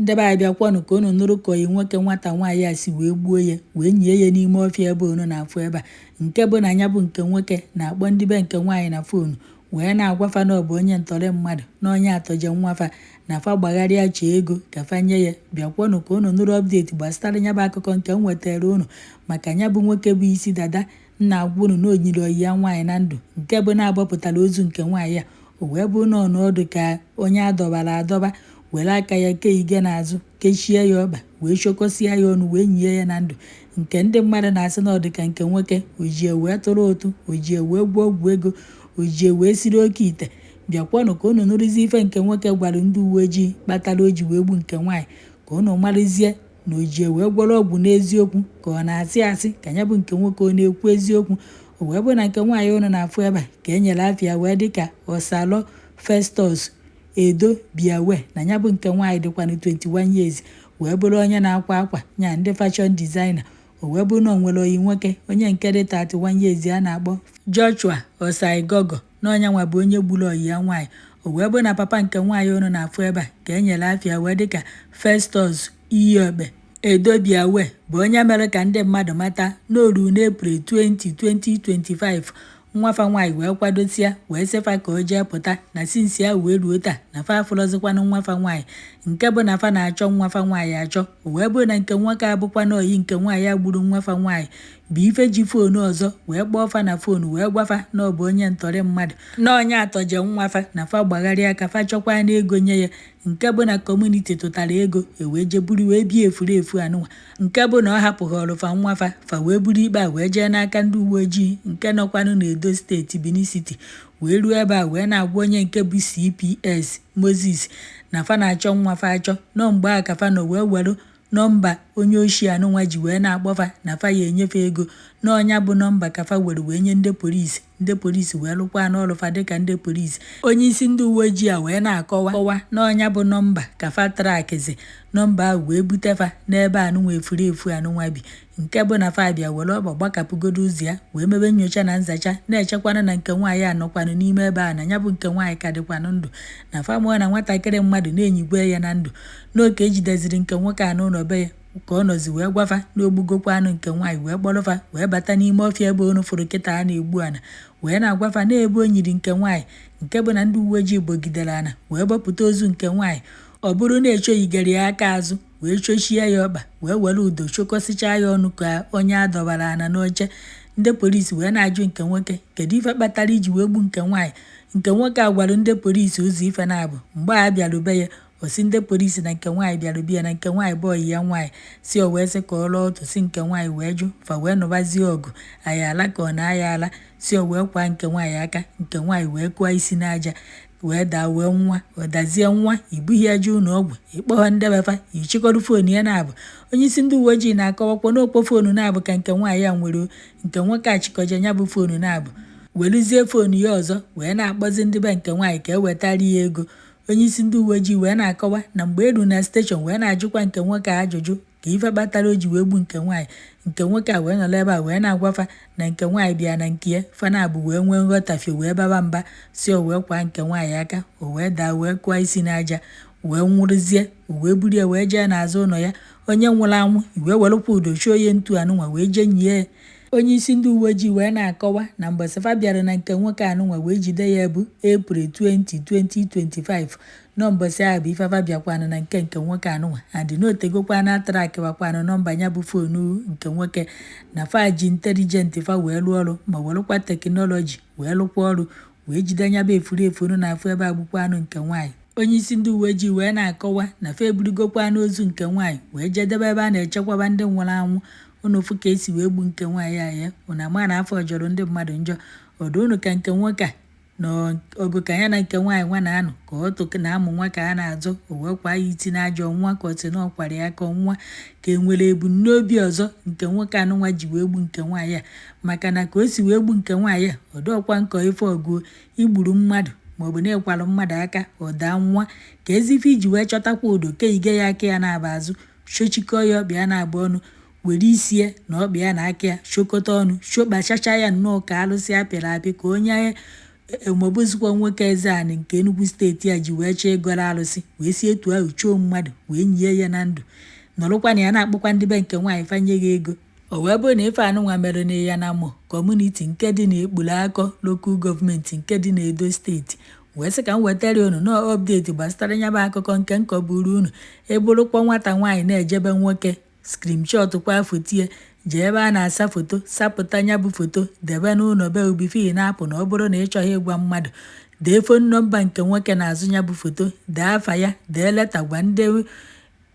Ndị be anyị, bịakwanụ ka unu nụrụ ka oyi nwoke nwata nwaanyị a si wee gbuo ya, wee nyie ya n'ime ọfịa ebe unu na-afụ ebe a. Nke bụ na ya bụ nke nwoke na-akpọ ndị be nke nwaanyị na phone, wee na-agwafa na ọ bụ onye ntọrị mmadụ, na onye atọje nwafa, na fa gbagharịa chọọ ego ka fa nye ya. Bịakwanụ ka unu nụrụ update gbasara ya bụ akụkọ nke m wetara unu maka ya bụ nwoke bụ isi dada nna agwa unu na o nyiri oyi ya nwaanyị na ndụ, nke bụ na-agbapụtara ozu nke nwaanyị a. O wee bụ na ọnọdụ ka onye adọbara adọba, were aka ya kee ige n'azụ, kechie ya ọkpa, wee chokọsịa ya ọnụ, wee nyie ya na ndụ. Nke ndị mmadụ na-asị na ọ dị ka nke nwoke ojie wee tụrụ ụtụ, ojie wee gwọọ ọgwụ ego, ojie wee siri oke ite. Bịakwanụ ka unu nụrụzie ife nke nwoke gwara ndị uwe ojii kpatara o ji wee gbu nke nwaanyị, ka unu marụzie na ojie wee gwọrọ ọgwụ n'eziokwu ka ọ na-asị asị, ka ya bụ nke nwoke ọ na-ekwu eziokwu. O wee bụ na nke nwaanyị unu na-afụ ebe a ka e nyere afịa wee dịka Ọsalọ Festus Edo Biawe, na ya bụ nke nwaanyị dịkwanụ 21 years, wee bụrụ onye na-akwa akwa nya ndị fashion designer. O wee bụrụ na o nwere oyi nwoke onye nke dị 31 years a na-akpọ Joshua Osaigogo, na onye nwa bụ onye gburu oyi ya nwaanyị. O wee bụ na papa nke nwaanyị unu na-afụ ebe a ka e nyere afịa wee dịka Festus Iyiokpe Edobiawe, bụ onye mere ka ndị mmadụ mata n'oru n'April 20, 2025, nwafa nwaanyị wee kwadosia, wee sịfa ka o jee pụta na since ahụ wee ruo taa na fa afụrọzikwanụ nwafa nwaanyị, nke bụ na fa na-achọ nwafa nwaanyị achọ. O wee bụrụ na nke nwoke abụkwa na oyi nke nwaanyị a gburu nwafa nwaanyị bụ ife ji phone ọzọ wee kpọọ fa na phone, wee gwafa na ọ bụ onye ntọrị mmadụ, na onye atọje nwafa, na fa gbagharịa ka fa chọkwa n'ego nye ya. Nke bụ na community tụtara ego e wee jee buru wee bie efuru efu anụnwa, nke bụ na ọ hapụghọrọ fa nwafa. Fa wee buru ikpe a wee jee n'aka ndị uwe ojii nke nọkwanụ n'Edo Steeti, Benin City, wee ruo ebe a wee na-agwa onye nke bụ CPS Moses na fa na-achọ nwa fa achọ. Nọ mgbe a ka fa nọ wee were nọmba onye oshi anụnwa ji wee na-akpọfa na fa ya enyefe ego n'ọnya bụ nọmba ka fa were wee nye ndị polisi. Ndị polisi wee lụkwa n'ọrụ fa dịka ndị polisi. Onye isi ndị uwe ojii a wee na-akọwa kọwa n'ọnya bụ nọmba ka fa trackizi nọmba ahụ wee bute fa n'ebe anụnwa efuru efu anụnwa bi, nke bụ na fa bịa were ọkpa gbakapụgodo ụzọ ya, wee mebe nyocha na nzacha, na-echekwana na nke nwaanyị anọkwanụ n'ime ebe a, na ya bụ nke nwaanyị ka dịkwanụ ndụ, na fa mụọ na nwatakịrị mmadụ na-enyigwe ya na ndụ. N'oke ejideziri nke nwoke a n'ụlọ be ya ka ọ nọzi wee gwafa na ogbugokwa anụ nke nwaanyị, wee kpọrọfa wee bata n'ime ọfịa ebe onu fụrụ kịta a na-egbu ana, wee na-agwafa na-ebe o nyiri nke nwaanyị, nke bụ na ndị uwe ojii bogidere ana wee bọpụta ozu nke nwaanyị. Ọ bụrụ na echoghigere ya aka azụ, wee chochie ya ọkpa, wee were udo chokọsịchaa ya ọnụ ka onye a dọbara ana n'oche. Ndị polisi wee na-ajụ nke nwoke kedu ife kpatara iji wee gbu nke nwaanyị. Nke nwoke a gwara ndị polisi ụzọ ife na-abụ mgbe a bịarube ya. Osi ndị polisi na nke nwaanyị bịara ya na nke nwaanyị bụ ọyị ya nwaanyị, si o wee sị ka ọ lụọ otu, si nke nwaanyị wee jụ. Fa wee nụbazie ọgụ anyị ala ka ọ na-aya ala, si o wee kwa nke nwaanyị aka, nke nwaanyị wee kụọ isi n'aja wee daa wee nwa. Ọ dazie nwa, ibughị ya jee ụlọ ọgwụ, ịkpọghọ ndebefa, ichịkọrọ phone ya na-abụ. Onye isi ndị uwe ojii na-akọwakwa n'okpo phone na-abụ ka nke nwaanyị a nwere. Nke nwoke achịkọje ya bụ phone na-abụ, weluzie phone ya ọzọ wee na-akpọzi ndị be nke nwaanyị ka e wetara ya ego. Onye isi ndị uwe ojii wee na-akọwa na mgbe eru na station wee na-ajụkwa nke nwoke a ajụjụ ka ife kpatara o ji wee gbu nke nwaanyị, nke nwoke a wee nọrọ ebe a wee na-agwafa na nke nwaanyị bịa na nke ya, fana bụ wee nwee nghọtafie, wee baba mba, si o wee kwa nke nwaanyị aka, o wee daa wee kụọ isi n'aja wee nwụrụzie. O wee buru ya wee jee n'azụ ụlọ ya. Onye nwụrụ anwụ wee werekwa udo chụọ ya ntu anụnwa wee jee nyie ya. Onye isi ndị uwe ojii wee na-akọwa na mgbe sịfa bịara na nke nwoke anụnwa wee jide ya bụ April 20, 2025, nọ mbọsị ahụ bụ ifefa bịakwanụ na nke nwoke anụnwa adị n'otegokwa na trackiwakwanụ nọmba ya bụ phone nke nwoke, na fa ji intelligent fa wee rụọ ọrụ ma werekwa technology wee rụkwa ọrụ, wee jide nya bụ efuru efu na-afụ ebe agbukwa anụ nke nwaanyị. Onye isi ndị uwe ojii wee na-akọwa na fa eburugokwa n'ozu nke nwaanyị wee jedebe ebe a na-echekwaba ndị nwụrụ anwụ. Unu fụ ka esi wee gbu nke nwaanyị a ya, unu ama na afọ jọrọ ndị mmadụ njọ. Ọdụ unu ka nke nwoke a na ọgụ ka ya na nke nwaanyị nwa na-anụ ka ọ tụ na-amụ nwa ka a na-azọ, o wee kwa ya iti n'ajọ nwa ka ọ sị na ọ kwara ya ka nwa ka e nwere ebumnobi ọzọ nke nwoke anụnwa ji wee gbu nke nwaanyị a, maka na ka o si wee gbu nke nwaanyị a, ọ dọọkwa nkọ ife ọgụ igburu mmadụ maọbụ na ịkwalụ mmadụ aka ọ daa nwa, ka ezi ife iji wee chọtakwa udo keige ya aka ya na-aba azụ, chochikọọ ya ọkpa ya na-abụ ọnụ, were isie na ọkpa ya na aka ya chokọta ọnụ, chokpachacha ya nnọọ ka alụsị apịrị apị, ka onye Emobuzikwa nwoke Eze-Ani nke Enugu Steeti a ji wee chọọ ịgọrọ alụsị wee si etu ahụ chọọ mmadụ wee nyie ya na ndụ, nọrọkwa na ya na-akpọkwa ndị be nke nwaanyị fanye ya ego. O wee bụrụ na ife anụnwa mere na Iyanamo Community nke dị n'Ekpulu-Akọ Local Government nke dị n'Edo Steeti. Wee sị ka m wetara unu nọọ update gbasara ya bụ akụkọ nke nkọburu unu. Ịbụrụkwa nwata nwaanyị na-ejebe nwoke, screenshot kwa foto ya, jee ebe a na-asa foto, sapụta ya bụ foto, debe n'ụlọ be before na-apụ. Na ọ bụrụ na ị chọghị ịgwa mmadụ, dee phone number nke nwoke na-azụ ya bụ foto, dee afa ya, dee letter, gwa ndị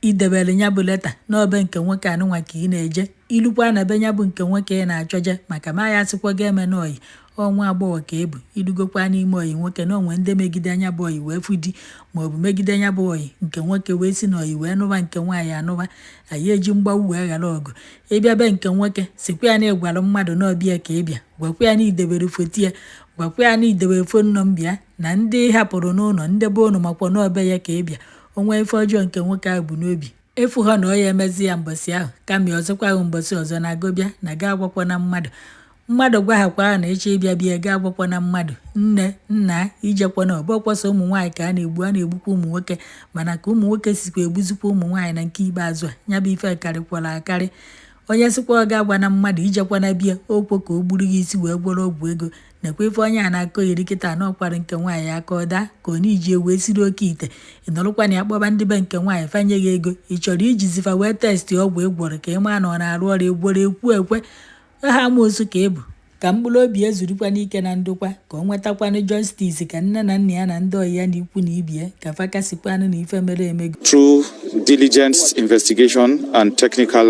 idebere ya bụ letter n'ọbe nke nwoke anụnwa ka ị na-eje. Ilukwa na be ya bụ nke nwoke ị na-achọje, maka ma ya asịkwa gị eme n'oyi ọnwa agbọghọ ka ebu ilugokwa n'ime oyi nwoke na onwe ndị megide anya bụ oyi wee fụ di, maọbụ megide anya bụ oyi nke nwoke wee si n'oyi wee nụba nke nwaanyị anụba. Anyị eji mgbawu wee ghara ọgụ. Ịbịa be nke nwoke, sikwa ya na ịgwara mmadụ n'ọbịa ka ịbịa, gwakwa ya na idebere foto ya, gwakwa ya na idebere phone number ya na ndị hapụrụ n'ụlọ ndị be ụnụ, makwa n'ọbe ya ka ịbịa. Onwe ife ọjọọ nke nwoke ahụ bụ n'obi efu ha na ọ ya emezi ya mbọsị ahụ, kama ọzọkwa ahụ mbọsị ọzọ na-agụbịa na ga agwakwa na mmadụ. Mmadụ gwaghakwa na ịchọ ịbịa bịa ga agwakwa na mmadụ, nne nna ijekwana. Ọbọkwọsọ ụmụ nwaanyị ka a na-egbu, a na-egbukwa ụmụ nwoke, mana ka ụmụ nwoke sikwa egbuzikwa ụmụ nwaanyị na nke ikpeazụ a, ya bụ ife karịkwara akarị. Onye sịkwa ọ ga-agwa na mmadụ, ijekwana bịa okwo ka o gburu gị isi wee gwọrọ ọgwụ ego. Nekwa ife onye a na-akọ iri kịta na ọkwara nke nwaanyị aka ọ daa ka ọ na iji wee siri oke ite. Ị nọrọkwa na ya kpọba ndị be nke nwaanyị fanye gị ego. Ị chọrọ ijizifa wee test ọgwụ ị gwọrọ ka ị maa na ọ na-arụ ọrụ ịgwọrọ ekwu ekwe ha amoosu ka ị bụ. Ka mkpụrụ obi ezurukwa n'ike na ndokwa, ka ọ nwetakwanụ justice, ka nne na nna ya na ndị ọyị ya na ikwu na ibi ya ka fa kasịkwanụ na ife mere emego. Through diligent investigation and technical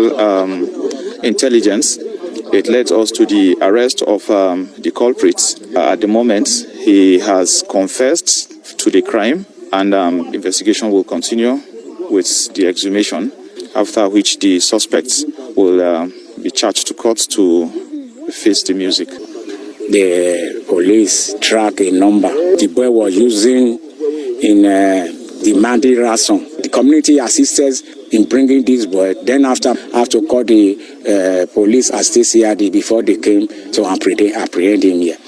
intelligence, it led us to the arrest of the culprits. At the moment, he has confessed to the crime, and investigation will continue with the exhumation, after which the suspects will be charged to court to face the music. The police track a number the boy was using in demanding ransom. The community assisted in bringing this boy. Then after, I have to call the police at state CID before they came to apprehend him here.